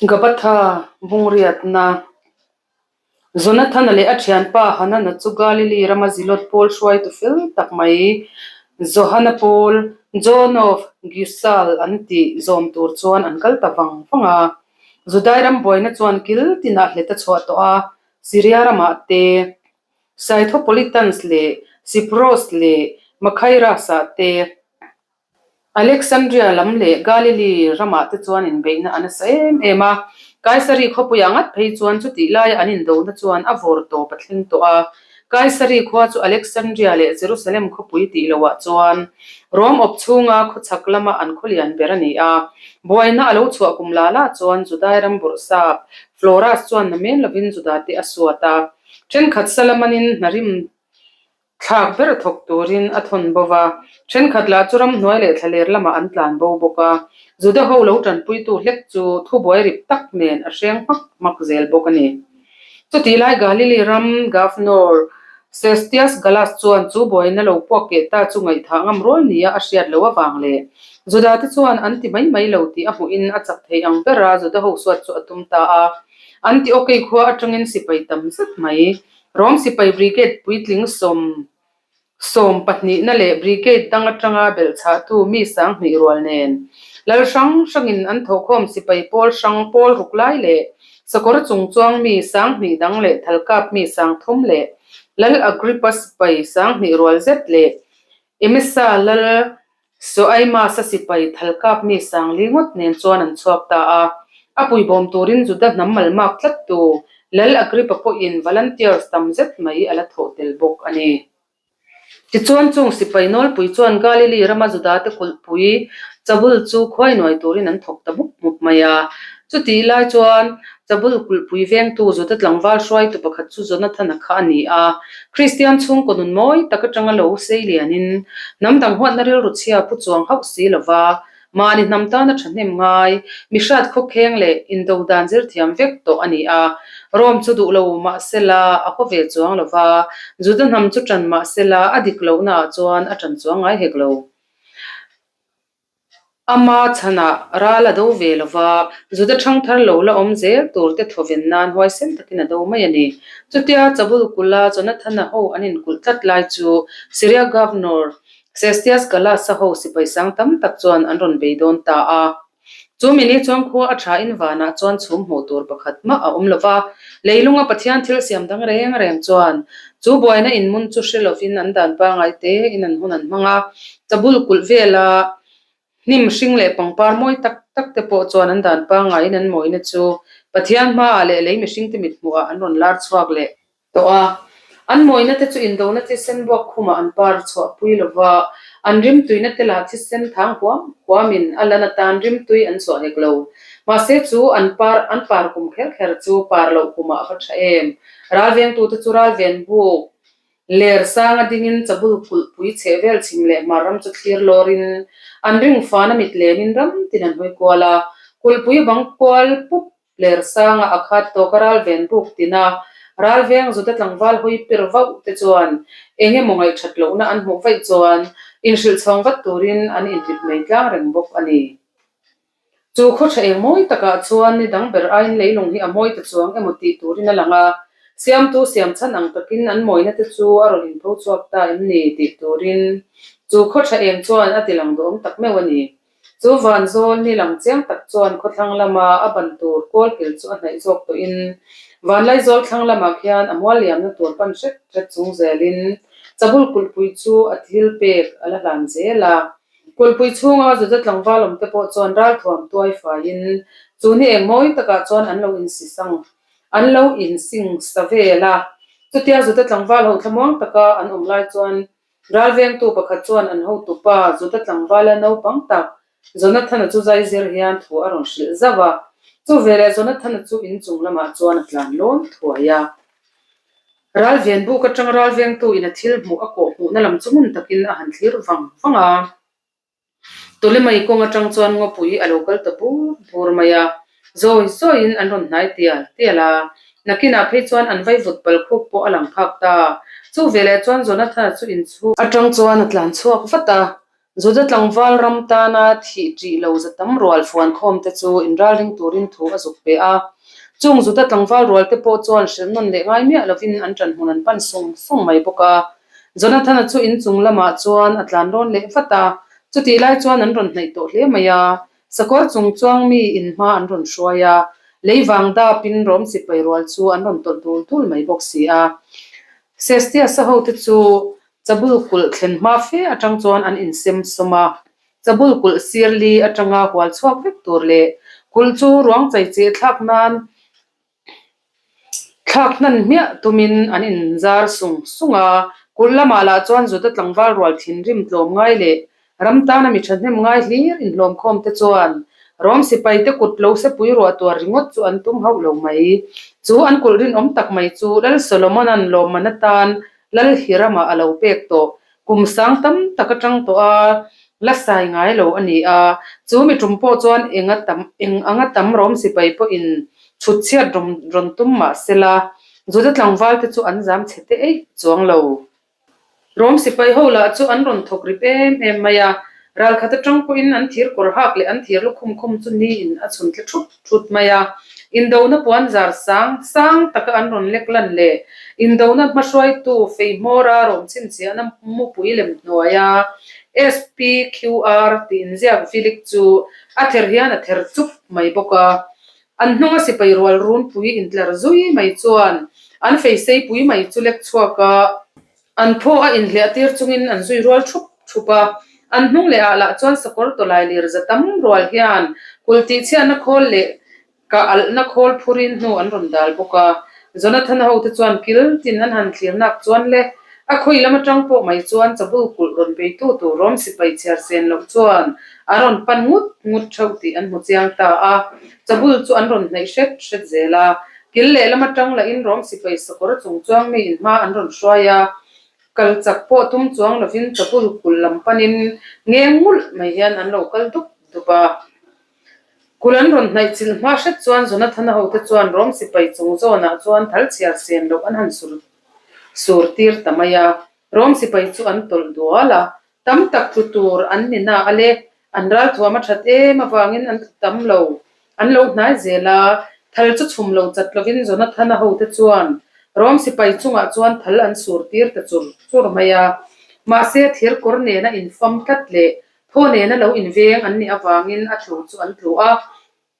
Gabatha bungriatna Jonathana leh a thianpa Hanana chu Galili rama Zilot pawl hruaitu fel tak mai Johana pawl, John of Gisal an tih zawm tur chuan an kal ta vang vang a. Judai ram buaina chuan kil tinah hlet a chhuah tawh a, Syria ramah te, Scythopolitans leh Cyprus leh Machaerus-ah te, Alexandria lam leh Galili ramah te chuan inbeihna a nasa em em a, Kaisari khawpuiah ngat phei chuan chutih laia an indona chuan a vawr tawp a thleng tawh a. Kaisari khua chu Alexandria leh Jerusalem khawpui tih loah chuan Rom awp chhunga khawchhak lama an khawlian ber a ni a. Buaina a lo chhuah kum la la chuan Judai ram bawrhsap Floras chuan namen lovin Judate a suat a, thenkhat Salamanin hnarim Thlak ber thawk turin a thawn bo va, thenkhat lah chu ramhnuai leh thlaler lamah an tlan bo bawk a. Juda ho lo tanpuitu hlek chu thubuai rip tak nen a hreng hmak hmak zel bawk a ni. Chutih lai Galili ram Governor Cestius Gallus chuan chu buaina lo puak keh ta chu ngaihthah ngam rual nia a hriat loh avang leh Juda te chuan an ti mai mai lo tih a hmuhin a chak thei ang bera Juda ho suat chu a tum ta a. Antiokei khua atangin sipai tam zet mai Rom sipai brigade puitling sawm sawm pahnihna leh brigade dang atanga belhchhahtu mi sanghnih rual nen lal hrang hrangin an thawhkhawm sipai pawl hrang pawl ruk lai leh sakawr chung chuang mi sanghnih dang leh thalkap mi sangthum leh lal Agrippa sipai sanghnih rual zet leh Emesa lal Soaimasa sipai thalkap mi sangli ngawt nen chuan an chhuak ta a. A puibawm turin Juda hnam malmak tlattu Lal Agrippa pawhin volunteers tam zet mai a la thawh tel bawk a ni. Tichuan chung sipai nawlpui chuan Galili rama Judate kulhpui Chabul chu khuai nuai turin an thawk ta mup mup mai a. Chutih lai chuan Chabul kulhpui vengtu Juda tlangval hruaitu pakhat chu Jonathana kha a ni a. Kristian chhungkaw nun mawi tak atanga lo sei lianin hnam dang huatna rilru chhia pu chuang hauh si lova mahni hnam tana thahnem ngai, mi hrat khawkheng leh indo dan zir thiam vek tawh a ni a. Rome chu duh lo mahsela a haw ve chuang lova, Juda hnam chu tan mahsela a dik lohnaah chuan a tan chuang ngai hek lo. Ama chhanah ral a do ve lo va, Juda thangthar lo la awm zel tur te thawven nan huaisen takin a do mai a ni. Chutia Chabul kulha Jonathana ho an inkulh tlat lai chu Syria Governor Cestius Gallus-a ho sipai sang tam tak chuan an rawn bei dawn ta a. Chu mini chuan khua a thain vanah chuan chhum hmuh tur pakhat mah a awm lo va, leilunga Pathian thil siam dang reng reng chuan chu buaina inmun chu hre lovin an dan pangai tein an hun an hmang a. Chabul kulh vela hnim hring leh pangpar mawi tak tak te pawh chuan an dan pangaiin an mawina chu Pathian hmaah leh lei mihringte mithmuhah an rawn lar chhuak leh tawh a. An mawina te chu indona thisen buak khumah an par chhuah pui lo va, an rimtuina te lah thisen thang huam huamin a lan atan rimtui an chhuah hek lo. Mahse chu an par an par kum kher kher chu par loh kumah a va tha em. Ralvengtute chu ralven buk Ler sanga dingin chabul kulhpui chheh vel chhim leh hmar ram chu thlir lawrin an ring fana mit lemin ram tin an hawi kual a. Kulhpui bang kual pup ler sanga a khat tawk a ral ven buk tin a, ral veng Juda tlangval hawi pir vauh te chuan eng emaw ngaihthat lohna an hmuh vaih chuan inhrilh chhawng vat turin an inhlit mai tlang reng bawk a ni. Chu khaw tha eng mawi takah chuan ni dang ber aiin leilung hi a mawi ta chuang emaw tih turin a lang a, siamtu siam chhan ang takin an mawina te chu a rawn inpho chhuak ta em ni tih turin chu khaw tha eng chuan a ti lang duhawm tak meuh a ni. Chu van zawl ni lang chiang tak chuan khawthlang lama a ban tur kawlkil chu a hnaih zawk tawhin Vanlaizawl thlang lamah khian a mual liamna tur pan hret hret chung zelin Chabul kulhpui chu a thil pek a la hlan zel a. Kulhpui chhunga Juda tlangval awmte pawh chuan ralthuam tuai faiin chu ni eng mawi takah chuan an lo insisang, an lo insing sa vel a. Chutia Juda tlangval ho thlamuang taka an awm lai chuan ralvengtu pakhat chuan an hotupa Juda tlangvala naupang tak Jonathana chu zai zir hian thu a rawn hrilh zauh a. Chu veleh Jonathana chu inchung lamah chuan a tlan lawn thuai a. Ral ven buk atang ral vengtu in a thil hmuh a kawh hmuhna lam chu ngun takin a han thlir vang vang a. Tulimai kawng atang chuan ngawpui a lo kal ta bur bur mai a, zawi zawiin an rawn hnai tial tial a. Nakinah phei chuan an vaivut pal khup pawh a lang phak ta. Chu veleh chuan Jonathana chu inchhung atang chuan a tlan chhuak vat a. Juda tlangval ram tana thih ṭih lo za tam rual fuan khawm te chu inralring turin thu a zuk pe a. Chung Juda tlangval rual te pawh chuan hrilh nawn leh ngai miah lovin an ṭan hmun an pan sung sung mai bawk a. Jonathana chu inchung lamah chuan a tlan rawn leh vat a, chutih lai chuan an rawn hnaih tawh hle mai a. Sakawr chung chuang mi in hma an rawn hruai a, lei vang dapin rawm sipai rual chu an rawn tawlh dul dul mai bawk si a. Sestiasa hote chu Chabul kulh thlen hma fe atang chuan an insem sawm a, Chabul kulh sir li atanga hual chhuak vek tur leh kulh chu ruang chai cheh thlak nan thlak hnan hmiah tumin an inzar sung sung a. Kulh lamah lah chuan Juda tlangval rual thinrim tlawm ngai leh ram tana mi thahnem ngai hlir inhlawm khawm te chuan Rom sipai te kut lo sepui ruah tuar ringawt chu an tum hauh lo mai. Chu an kulh rinawm tak mai chu Lal Solomona'n lawmman atan Lal Hirama a lo pek tawh. Kum sang tam tak atang tawh a la sai ngai lo a ni a, chu mi tum pawh chuan eng a tam eng anga tam rawm sipai pawhin chhut chhiat rawn rawn tum mah sela, Juda tlangval te chu an zam chhe te eih chuang lo. Rawm sipai ho lah chu an rawn thawk rip em em mai a, ralkhat atang pawhin an thir kawr hak leh an thir lukhum khum chu niin a chhun tle thut thut mai a. Indona puan zar sang sang taka an rawn lek lan leh indona hmahruaitu fei hmawra rawm chhinchhiahna mupui lem hnuaia SPQR tih inziak vilik chu a ther hian a ther chup mai bawk a. An hnunga sipai rual runpui intlar zui mai chuan an fei seipui mai chu lek chhuak a. An phaw a inhliah tir chungin an zui rual thup thup a, an hnung leh ah lah chuan sakawr tawlai lir za tam rual hian kul tihchhiatna khawl leh kah alhna khawl phurin hnu an rawn dal bawk a. Jonathan ho te chuan kil tin an han thlir nak chuan le a khawi lam atang pawh mai chuan chabul kulh rawn beitu tur rawm sipai chhiar sen loh chuan a rawn pan ngut ngut theuh tih an hmu chiang ta a, chabul chu an rawn hnaih hret hret zel a. Kil lehlam atang lahin Rom sipai sakawr chung chuang mi in hma an rawn hruai a, kal chak pawh tum chuang lovin Chabul kul lam panin ngeng ngulh mai hian an lo kal dup dup a. Kul an rawn hnaih chilh hma hret chuan Jonathana hote chuan Rom sipai chung zawnah chuan thal chhiar sen loh an han sur sur tir ta mai a, Rom sipai chu an tawlh dual a, Tam tak tlu tur an ni na a le, an ralthuam a that em avangin an tlu tam lo. An lo hnai zel a, thal chu chhum lo chat lovin Jonathana hote chuan Rom sipai chungah chuan thal an sur tir ta chur chur mai a. Mahse thir kawr nena infam tlat leh thaw nena lo inveng an nih avangin a tlu chu an tlu a.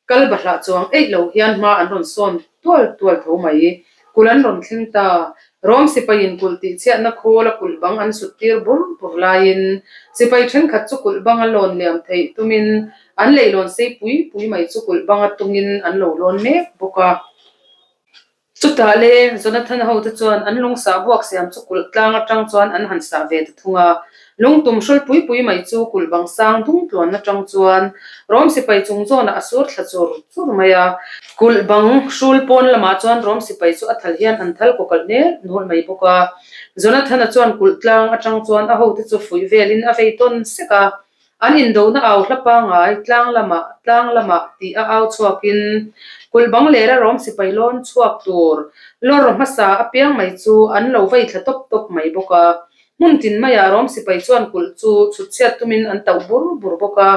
Kal bahlah chuang eih lo hian hma an rawn sawn tual tual tho mai. Kulh an rawn thleng ta. Rom sipaiin kulh tihchhiatna khawl a kulh bang an sut tir bur bur laiin sipai thenkhat chu kulh bang a lawn liam theih tumin an leihlawn sei pui pui mai chu kulh bang a tungin an lo lawn mek bawk a. Chutah le, Jonathan hote chuan an lung sah buak siam chu kulh tlang atang chuan an han sah ve ta thung a. Lung tum hrul pui pui mai chu kulh bang sang dung tluan atang chuan Rom sipai chung zawnah a sur thla chur chur mai a. Kulh bang hrul pawn lamah chuan Rom sipai chu a thal hian an thal kawkalh nel nul mai bawk a. Jonathan-a chuan kulh tlang atang chuan a hote chu fuih velin a vei tawn sek a. An indona au hla pangai, tlang lamah, tlang lamah tih a au chhuakin kulh bang lera rawm sipai lawn chhuak tur lawr hmasa apiang mai chu an lo vei thla tawp tawp mai bawk a. Hmun tin maiah rawm sipai chuan kulh chu chhut chhiat tumin an tauh bur bur bawk a.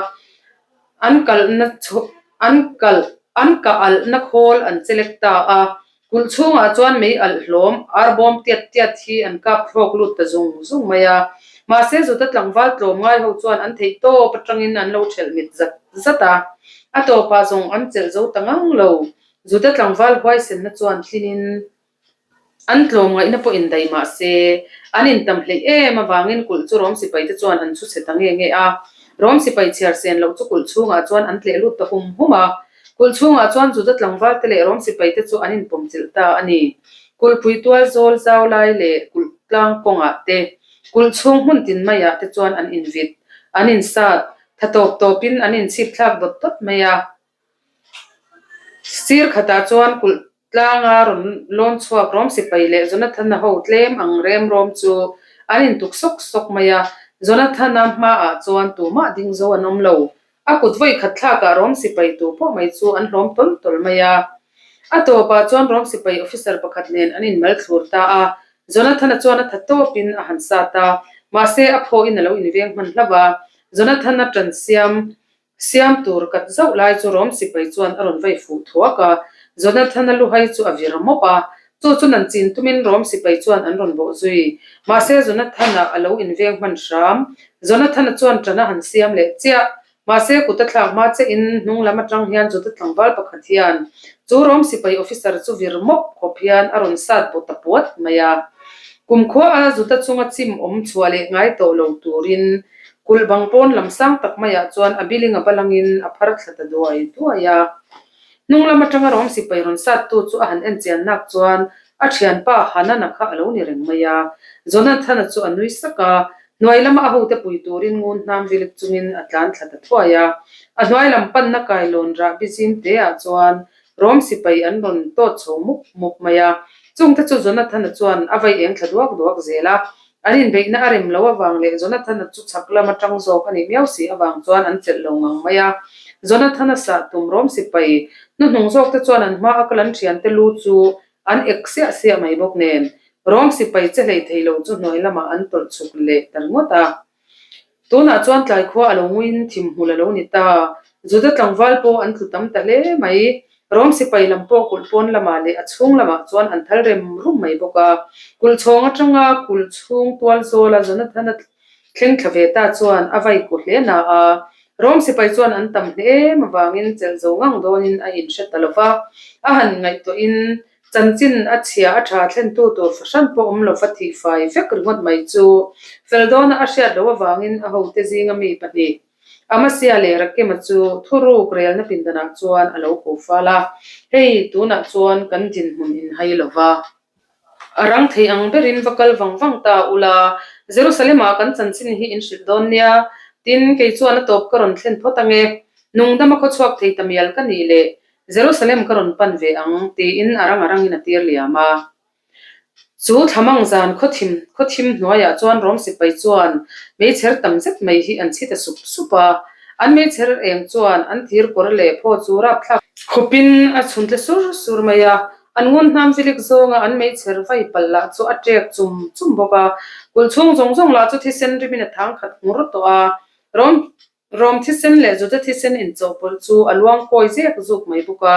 An kalhna an kalh an kah alhna khawl an chelek ta a. Kulh chhungah chuan mei alh hlawm, arbawm tiat tiat hi an kap thlawk lut ta zung zung mai a. Mahse Zuta tlangval tlawm ngai ho chuan an theih tawp atangin an lo thelh mit zat zat a. A tawpah zawng an chelh zo ta ngang lo. Zuta tlangval huaisenna chuan tlinin an tlawm ngaihna pawh indaih mah se, an intam hleih em avangin kulh chu Rom sipaite chuan an chhu chhe ta nge nge a. Rom sipai chhiar sen loh chu kulh chhungah chuan an tleh lut ta hum hum a. Kulh chhungah chuan Juda tlangvalte leh Rom sipaite chu an inpawmchilh ta a ni. Kulhpui tual zawl zau lai leh kulh tlang kawngah te, kulh chhung hmun tin maiah te chuan an invit, an insat, tha tawp tawpin an inchhip thlak dawt dawt mai a. Sir khatah chuan kulh tlanga rawn lawn chhuak Rom sipai leh Jonathana ho tlem ang rem rawm chu an intuk sawk sawk mai a. Jonathana hmaah chuan tumah ding zo an awm lo. A kut vawi khat thlakah Rom sipai tu pawh mai chu an hlawm tawl tawl mai a. A tawpah chuan Rom sipai officer pakhat nen an inmal thlur ta a. Jonathana chuan a tha tawpin a han sat a, mahse a phawhin a lo inveng hman hlauh a. Jonathana ṭan siam siam tur kat zauh lai chu Rom sipai chuan a rawn vai fuh thuak a, Jonathana luhai chu a vir mawp a, chu chu nan chin tumin Rom sipai chuan an rawn bawh zui. Mahse Jonathana a lo inveng hman hram. Jonathana chuan ṭan a han siam leh chiah. Mahse, kut a thlak hma che in hnung lam atang hian Juda tlangval pakhat hian chu Rom sipai officer chu vir mawp khawp hian a rawn sat bawt ta puat mai a. Kumkhua a Juda chunga chim awm chhuah leh ngai tawh lo turin kulh bang pawn lam sang tak maiah chuan a biling a balangin a phar thla ta duai duai a. Hnung lam atanga Rom sipai rawn sat tu chu a han en chian nak chuan a thianpa Hanana kha a lo ni reng mai a. Jonathana chu a nui sak a, Hnuai lama a hote pui turin ngun hnam vilik chungin a tlan thla ta thuai a. A hnuai lam panna kailawn rahbi zim teah chuan Rom sipai an rawn tawt chho mup mup mai a. Chungte chu Jonathana chuan a vai eng thla duak duak zel a. An inbeihna a rem lo avang leh Jonathana chu chhak lama tang zawk a nih miau si avang chuan an chelh lo ngang mai a. Jonathana sah tum Rom sipai hnuhnung zawkte chuan an hma a kal an thiante lu chu An ek siah siah mai bawk nen, Rom sipai che hlei thei lo chu hnuai lamah an tawlh chhuk leh ta ringawt a. Tunah chuan tlai khua a lo nguiin thim hmul a lo ni ta. Juda tlangval pawh an tlu tam ta hle mai. Rom sipai lam pawh kulh pawn lamah leh a chhung lamah chuan an thal rem rum mai bawk a. Kulh chhawng atanga kulh chhung tual zawla Jonathana thleng thla ve ta chuan a vai ku hle na a. Rom sipai chuan an tam hle em avangin chelh zo ngang dawnin a inhre ta lo va, a han ngaihtuahin chanchin a chhia a tha thlentu tur fahran pawh awm lova thih fai vek ringawt mai chu fel dawna a hriat loh avangin a hote zinga mi pahnih Amasia leh Rakema chu thuruk relna pindanah chuan a lo ko fal a, Hei, tunah chuan kan dinhmun inhai lo va. A rang thei ang berin va kal vang vang ta ula, Jerusalem-ah kan chanchin hi in hrilh dawn nia, tin, kei chuan a tawp ka rawn thlen phawt ange, nungdama khaw chhuak thei ta mial ka nih leh Jerusalem ka rawn pan ve ang, tiin a rang a rangin a tir liam a. Chu thlamang zan khawthim khawthim hnuaiah chuan Rom sipai chuan meichher tam zet mai hi an chhi ta sup sup a, an meichher eng chuan an thir kawr leh phaw chu rapthlak khawpin a chhun tle sur sur mai a. An ngun hnam vilik zawnga an meichher vai palh lah chu a ṭek chum chum bawk a, kulh chhung zawng zawng lah chu thisen rimin a thang khat ngur tawh a. Rom Rom thisen leh Juda thisen inchawhpawlh chu a luang kawi zek zuk mai bawk a.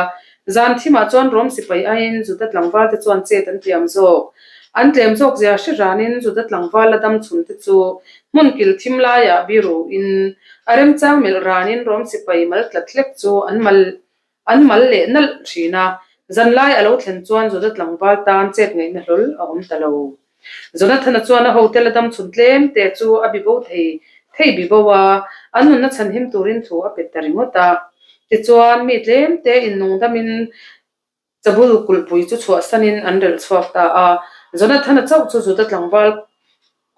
Zan thimah chuan Rom sipai aiin Juda tlangvalte chuan chet an tliam zawk. An tlem zawk zia hre ranin Juda tlangval la dam chhunte chu hmun kil thim laiah biruin a remchang melh ranin Rom sipai mal tlat hlek chu an mal An mal leh nalh thin a, zanlai a lo thlen chuan Juda tlangval tan chet ngaihna hlawl a awm ta lo. Jonathana chuan a hotel a dam chhun tlem te chu a bibo thei thei bibo a, an nunna chhanhim turin thu a pe ta ringawt a. Tichuan, mi tlem te innungdamin Chabul kulhpui chu chhuahsanin an relh chhuak ta a. Jonathana chauh chu Juda tlangval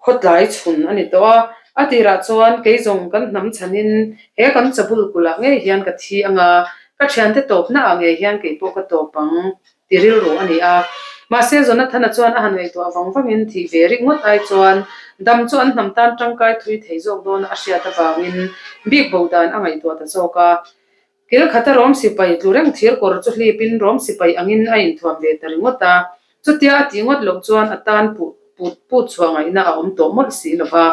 Khawtlai chhun a ni tawh a, a tirah chuan kei zawng kan hnam chhanin he kan chabul kulh ah ngei hian ka thi ang a, ka thiante tawpna ah ngei hian kei pawh ka tawp ang ti rilru a ni a. Mahse Jonathana chuan a han ngaihtuah vang vangin thih ve rik ngawt ai chuan dam chu an hnam tan tangkai thui thei zawk dawn a hriat avangin bik bo dan a ngaihtuah ta zawk a. Kil khata Rom sipai tlu reng thir kawr chu hlipin Rom sipai angin a inthuam ve ta ringawt a. Chutia a tih ngawt loh chuan a tan put put put chhuah ngaihna a awm tawh mawlh si lo va.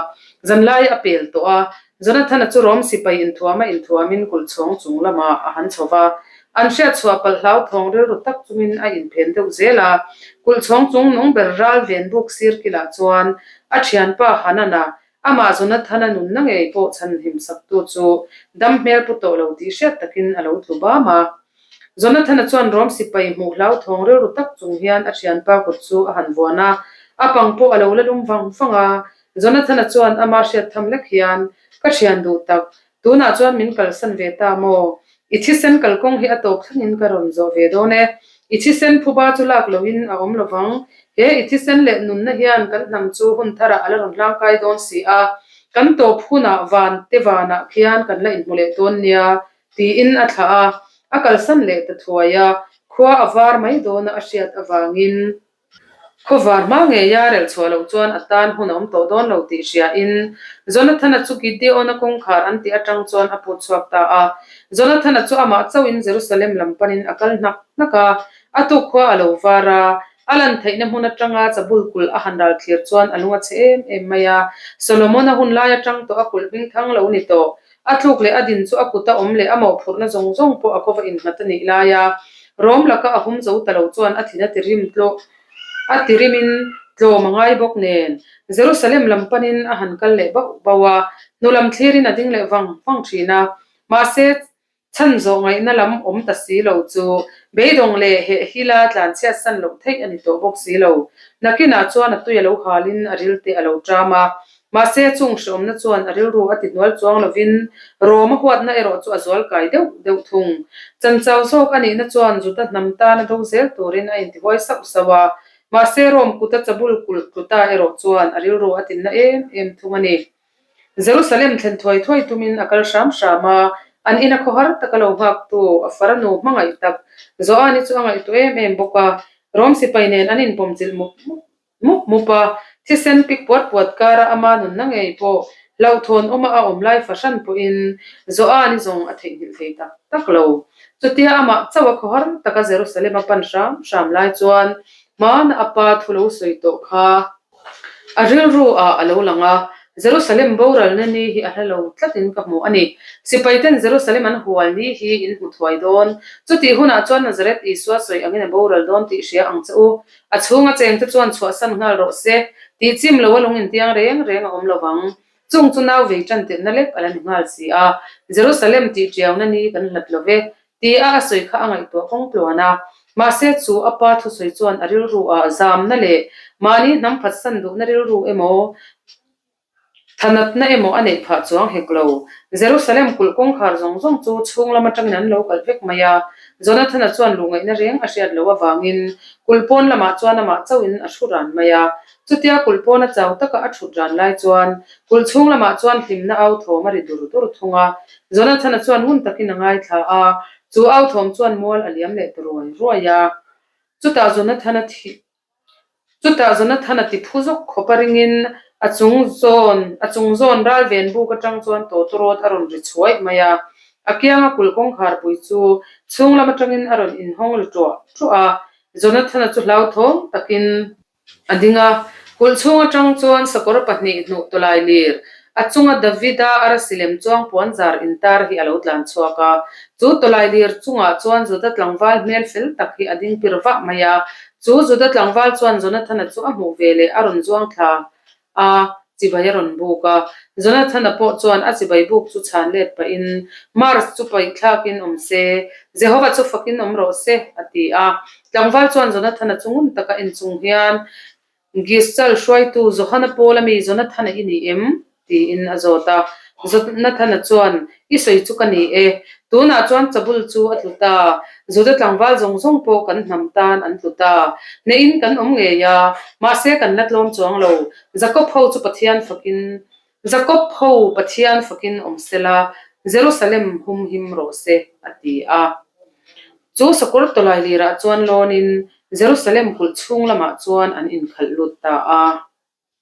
Zanlai a pel tawh a, Jonathana chu Rom sipai inthuama inthuamin kulh chhawng chung lamah a han chho va. An hriat chhuah palh hlauthawng rilru tak chungin a inphen deuh zel a. Kulh chhawng chung nung ber ral ven buk sir kilah chuan a thianpa Hanana Amah Jonathana nunna ngei pawh chhanhim saktu chu dam hmel pu tawh lo tih hriat takin a lo tlu bam a. Jonathana chuan Rom sipai hmuh hlauthawng rilru tak chung hian a thianpa kut chu a han vuan a, a pang pawh a lo la lum vang vang a. Jonathana chuan ama hriat tham lek hian, Ka thian duh tak, Tunah chuan min kalsan ve ta maw? I thisen kalkawng hi a tawp thlengin ka rawn zawh ve dawn e. I thisen phuba chu lak loin a awm lovang. He i thisen leh nunna hian kan hnam chu hun tharah a la rawn hlangkai dawn si a. Kan tawp hunah van te vanah khian kan la inhmu leh dawn nia, tiin a thlah a. A kalsan leh ta thuai a, khua a var mai dawna a hriat avangin. Khawvar hma ngeia relh chhuah loh chuan a tan hun a awm tawh dawn lo tih hriain Jonathana chu Gideon-a kawngkhar an tih atang chuan a put chhuak ta a. Jonathana chu amah chauhin Jerusalem lam panin a kal hnak hnak a, a tuk khua a lo var a. A lan theihna hmun atanga Chabul kulh a han ral thlir chuan a lung a chhe em em mai a. Solomon-a hun lai atang tawh a kulh hming thang lo ni tawh. A tluk leh a din chu a kuta awm leh a mawhphurhna zawng zawng pawh a kawva innghat a nih lai a. Rom laka a hum zo ta lo chuan a thin a ti rim tlawh a ti rimin tlawm a ngai bawk nen. Jerusalem lam panin a han kal leh bauh bauh a, hnulam thlirin a ding leh vang vang thin a. Mahse, Chhan zawh ngaihna lam awm ta si lo chu beidawng leh heh hila tlanchhiat san loh theih a ni tawh bawk si lo. Nakinah chuan a tui a lo halin a ril te a lo ṭam a. Mahse, chung hreawmna chuan a rilru a ti hnual chuang lovin Rom a huatna erawh chu a zual kai deuh deuh thung. Chanchau zawk a nihna chuan Juda hnam tana do zel turin a intihuai sauh sauh a. Mahse, Rom kuta chabul kulh tluta erawh chuan a rilru a tinna em em thung a ni. Jerusalem thlen thuai thuai tumin a kal hram hram a, an ina khawhar taka lo nghaktu a faranu hmangaih tak Joani chu a ngaihtuah em em bawk a. Rom sipai nen an inpawmchilh mup mup mup a, thisen pik puat puat kara ama nunna ngei pawh hlauhthawn awma a awm lai fahran pawhin Joani zawng a theihnghilh thei tak tak lo. Chutia amah chauh a khawhar taka Jerusalem a pan hram hram lai chuan hmana a pa thu lo sawi tawh kha A rilru ah a lo lang a, Jerusalem boralna ni hi a hla lo tlatin ka hmu a ni. Sipaiten Jerusalem an hual ni hi in hmu thuai dawn. Chutih hunah chuan Nazareth Isua sawi angin a boral dawn tih hria ang che u. A chhunga chengte chuan chhuahsan nghal rawh se. Tih chim lo a lung intiang reng reng a awm lo vang. Chung chu nau vei tan tirhna lek a la ni nghal si a. Jerusalem tih tiauna ni kan hlat lo ve. Ti a a sawi kha a ngaihtuah kawng tluan a. Mahse chu a pa thusawi chuan a rilru ah zamna leh mahni hnam phatsan duhna rilru emaw, thanatna emaw a neih phah chuang hek lo. Jerusalem kulh kawngkhar zawng zawng chu chhung lam atangin an lo kalh vek mai a. Jonathana chuan luh ngaihna reng a hriat loh avangin kulh pawn lamah chuan amah chauhin a thu ran mai a. Chutia kulh pawna chau taka a thut ran lai chuan kulh chhung lamah chuan hlimna au thawm a ri dur dur thung a. Jonathana chuan ngun takin a ngaithla a, chu au thawm chuan mual a liam leh ta ruai ruai a. Chutah Jonathana thi Chutah Jonathana ti phu zawk khawp a ringin a chung zawn a chung zawn ral ven buk atang chuan tawtawrawt a rawn ri chhuaih mai a. A kianga kulh kawngkhar pui chu chhung lam atangin a rawn inhawng ri ṭuah ṭuah a. Jonathana chu hlauthawng takin A ding a, kulh chhung atang chuan sakawr pahnih hnuh tawlai lir, a chunga Davida arasi lem chuang puanzar intar hi a lo tlan chhuak a. Chu tawlai lir chungah chuan Juda tlangval hmel fel tak hi a ding pir vah mai a. Chu Juda tlangval chuan Jonathana chu a hmuh ve leh a rawn zuang thla a, chibai a rawn buk a. Jonathana pawh chuan a chibai buk chu chhan let pahin, Mars chu paih thlakin awm se, Jehova chu fakin awm rawh se, a ti a. Tlangval chuan Jonathana chu ngun taka en chung hian, Gischal hruaitu Johana Paula mi Jonathana i ni em? tiin a zawt a. Jonathana chuan, I sawi chu ka ni e. Tunah chuan Chabul chu a tlu ta. Juda tlangval zawng zawng pawh kan hnam tan an tlu ta. Hnehin kan awm ngei a, mahse kan la tlawm chuang lo. Jakob ho chu Pathian fakin Jakob ho Pathian fakin awm sela, Jerusalem humhim rawh se, a ti a. Chu sakawr tawlai lirah chuan lawnin Jerusalem kulh chhung lamah chuan an inkhalh lut ta a.